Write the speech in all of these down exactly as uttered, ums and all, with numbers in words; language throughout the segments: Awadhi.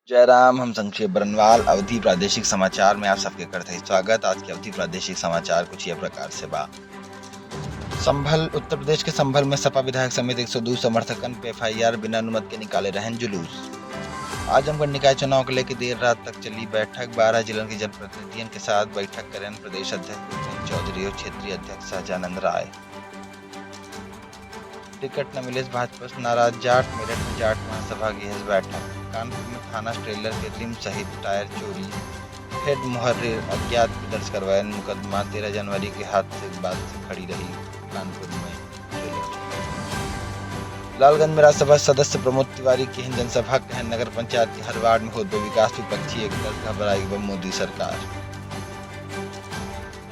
जय राम, हम संक्षेप बरनवाल। अवधी प्रादेशिक समाचार में आप सबके करत हई स्वागत। आज के अवधी प्रादेशिक समाचार कुछ यह प्रकार से बा। संभल, उत्तर प्रदेश के संभल में सपा विधायक समेत एक सौ दो समर्थकन पे एफ आई आर, बिना अनुमति के निकाले रहन जुलूस। आजमगढ़ निकाय चुनाव के लेके देर रात तक चली बैठक, बारह जिलन के जनप्रतिनिधियन के साथ बैठक करेन प्रदेश अध्यक्ष भूपेंद्र चौधरी और क्षेत्रीय अध्यक्ष सहजानंद राय। टिकट न मिले से भाजपा से नाराज जाट, मेरठ में जाट महासभा की है बैठक। कानपुर में थाना ट्रेलर के रिम सहित टायर चोरी, हेड मुहर्रिर अज्ञात के दर्ज करवाए मुकदमा। तेरह जनवरी के हादसे के बाद से खड़ी रही कानपुर में ट्रेलर। लालगंज में राज्यसभा सदस्य प्रमोद तिवारी की जनसभा, कहन नगर पंचायत के हर वार्ड में होत बा विकास, विपक्षी एकता से घबराई बा मोदी सरकार।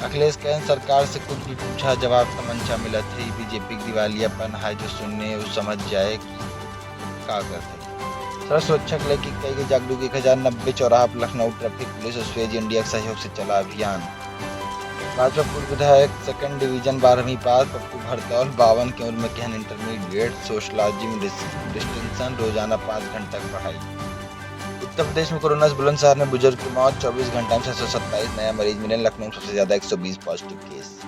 अखिलेश कहन सरकार से कुछ भी पूछा, जवाब तमंचा मिलत है। बी जे पी के दिवालियापन है, जो सुने वो समझ जाए कि का करत है। सड़क सुरक्षा के लेके कई गो जागरूक, एक हजार नब्बे चौराहा पर लखनऊ ट्रैफिक पुलिस और स्वेज इंडिया के सहयोग से चला अभियान। भाजपा पूर्व विधायक सेकंड डिवीजन बारहवीं पास पप्पू भरतौल बावन के उम्र में कहन इंटरमीडिएट, सोशलॉजी में डिस-, डिस्टिंक्शन, रोजाना पाँच घंटा की पढ़ाई। उत्तर प्रदेश में कोरोना से बुलंदशहर में बुजुर्ग की मौत, चउबीस घंटा में छह सौ सत्ताईस नया मरीज मिले, लखनऊ में सबसे ज्यादा एक सौ बीस पॉजिटिव केस।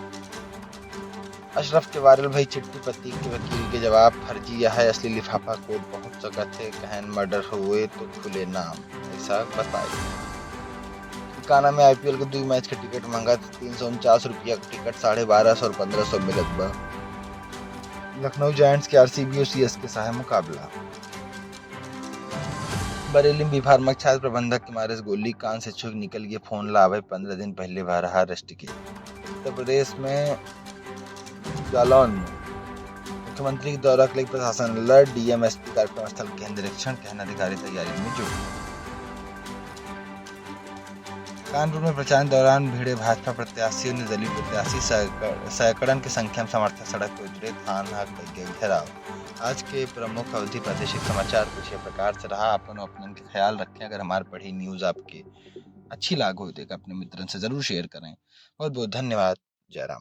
अशरफ के वायरल भई चिट्ठी, प्रतीक के वकील के जवाब, फर्जी या है असली लिफाफा कोर्ट पहुंच सकत है, कहन मर्डर हुए तो खुले नाम, ऐसा बताए। काना में आई पी एल के दुई मैच के टिकट महंगा, तीन सौ उनचास रुपया के टिकट साढ़े बारह सौ और पन्द्रह सौ मिलत बा। लखनऊ जायंट्स के आर सी बी और सी एस के साहे मुकाबला। बरेली में बी फार्मा के छात्र प्रबंधक के मारे से गोली, कान से छुई निकल गए फोन, लावे पन्द्रह दिन पहले भा रहा अरेस्ट के। उत्तर प्रदेश में जालौन में मुख्यमंत्री के दौरा के लिए प्रशासन alert, D M S P कार्यक्रम स्थल के निरीक्षण, कहन अधिकारी तैयारी में जुट। कानपुर में प्रचार दौरान भिड़े भाजपा प्रत्याशी और निर्दलीय प्रत्याशी, सैकड़-, सैकड़न के संख्या में समर्थक सड़क पे उतरे, थाना कइल गइल घेराव। आज के प्रमुख अवधी प्रादेशिक समाचार कुछ ये प्रकार से रहा। अपन और अपनन के ख्याल रखें। अगर हमार पढ़ी न्यूज़ आपके अच्छी लाग हो तो एक अपने मित्रन से जरूर शेयर करें। बहुत बहुत धन्यवाद। जय राम।